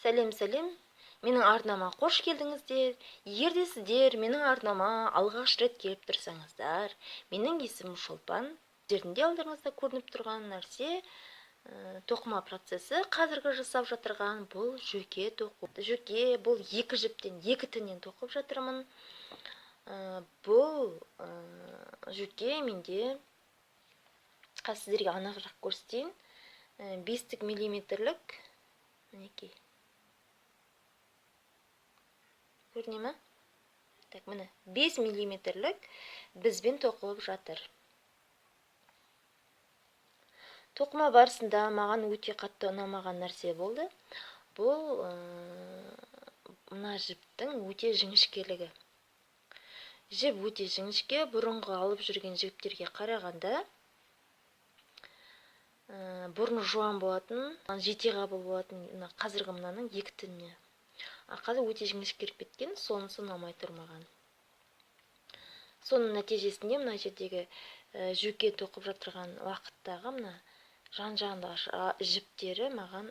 Сәлем, сәлем. Менің арнама қош келдіңіздер. Егер де сіздер менің арнама алғаш рет келіп тұрсаңыздар, менің есімім Шолпан. Сіздердің де алдарыңызда көрініп тұрған нәрсе, тоқыма процесі. Қазіргі жасап жатырған бұл жөке тоқу. Жөке бұл екі жіптен, екі тіннен тоқып жатырмын. Бұл жөке менде, қазір сіздерге анығырақ көрсетейін, 5 миллиметрлік, мінекей. Көріне ме? Так, міне 5 миллиметрлік бізбен тоқылып жатыр. Тоқыма барысында маған өте қатты ұнамаған нәрсе болды. Бұл мына жіптің өте жіңішкелігі. Жіп өте жіңішке, бұрынғы алып жүрген жіптерге қарағанда, бұрын жуан болатын, жете қабыл болатын, мына қазіргі мынаның екі тініне. Қазір өте жіңішкеріп кеткен, сонысы ұнамай тұр маған. Соның нәтижесінде мына жердегі жөке тоқып жатырған уақыттағы мына жан-жағындағы жіптері маған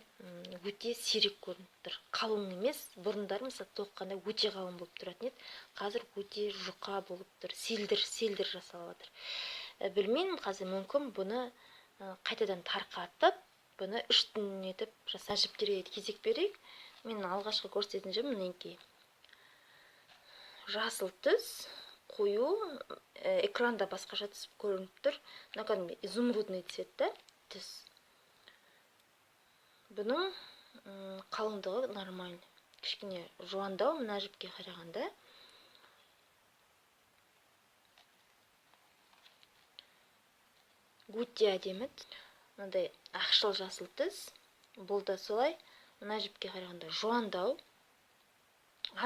өте сирек көрініп тұр. Қалың емес, бұрындары мысалы тоққанда өте қалың болып тұратын еді, қазір өте жұқа болып тұр, селдір-селдір жасалып жатыр. Білмеймін, қазір мүмкін бұны қайтадан тарқатып, бұны үш тін етіп жаса. Жіптерге кезек берейік. Мен алғашқы көрсететін жібім мінекей. Жасыл түс, қою, экранда басқаша түс көрініп тұр. Мына кәдімгі изумрудный цвет та түс. Бұның қалыңдығы нормальный. Кішкене жуандау мына жіпке қарағанда. Өте әдемі. Мынандай ақшыл жасыл түс. Бұл да солай. Мына жіпке қарағанда жуандау,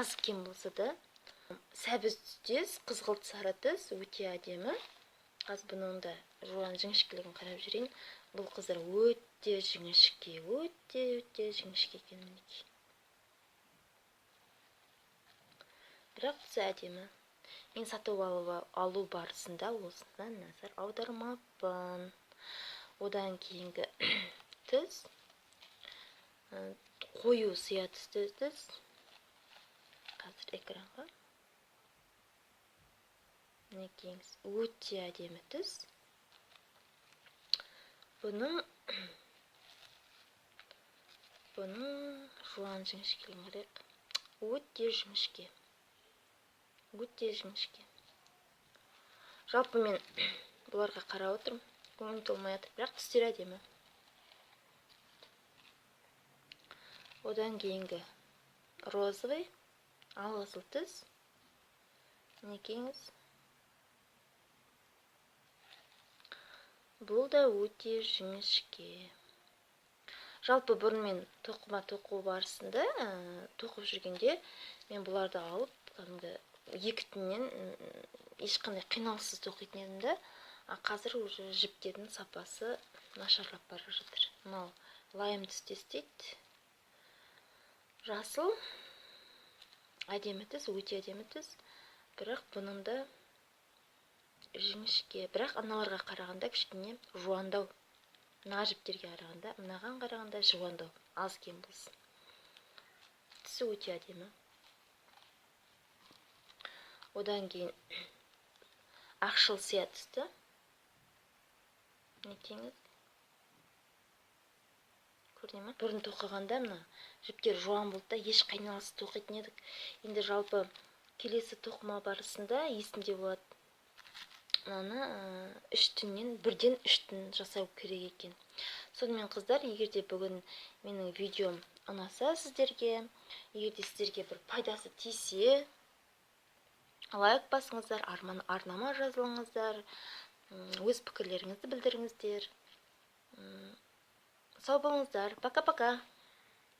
аз кем болса да. Сәбіз түстес, қызғылт сары түс, өте әдемі. Қазір бұның да жуан жіңішкелігін қарап жүрейін. Бұл қыздар өте жіңішке, өте өте жіңішке екен мінекей. Бірақ түсі әдемі. Мен сатып алу барысында осыдан назар аудармаппын. Одан кейінгі түс қою сия түсті түс. Қазір экранға. Мінекейіңіз, өте әдемі түс. Бұның жуан жіңішкелігін қарайық. Өте жіңішке. Өте жіңішке. Жалпы мен бұларға қарап отырмын, көңілім толмай жатыр, бірақ түстері әдемі. Одан кейінгі розовый, алғызыл түс. Мінекейіңіз. Бұл да өте жіңішке. Жалпы бұрын мен тоқыма тоқу барысында, тоқып жүргенде мен бұларды алып, кәдімгі екі тіннен ешқандай қиналыссыз тоқитын едім да. А қазір уже жіптердің сапасы нашарлап бара жатыр. Мынау лайым түстес дейді. Жасыл, әдемі түс, өте әдемі түс. Бірақ бұның да жіңішке, бірақ аналарға қарағанда кішкене жуандау. Мына жіптерге қарағанда, мынаған қарағанда жуандау, аз кем болсын. Түсі өте әдемі. Одан кейін ақшыл сия түсті. Мінекейіңіз. Көріне ме? Бұрын тоқығанда мына жіптер жуан болды да, еш қиналыссыз тоқитын едік. Енді жалпы келесі тоқыма барысында есімде болады. Мынаны үш түннен, бірден үш түн жасау керек екен. Сонымен қыздар, егер де бүгін менің видеом ұнаса сіздерге, егер де сіздерге бір пайдасы тисе, лайк басыңыздар, арнама жазылыңыздар, өз пікірлеріңізді білдіріңіздер. Сау болыңыздар. Пока-пока.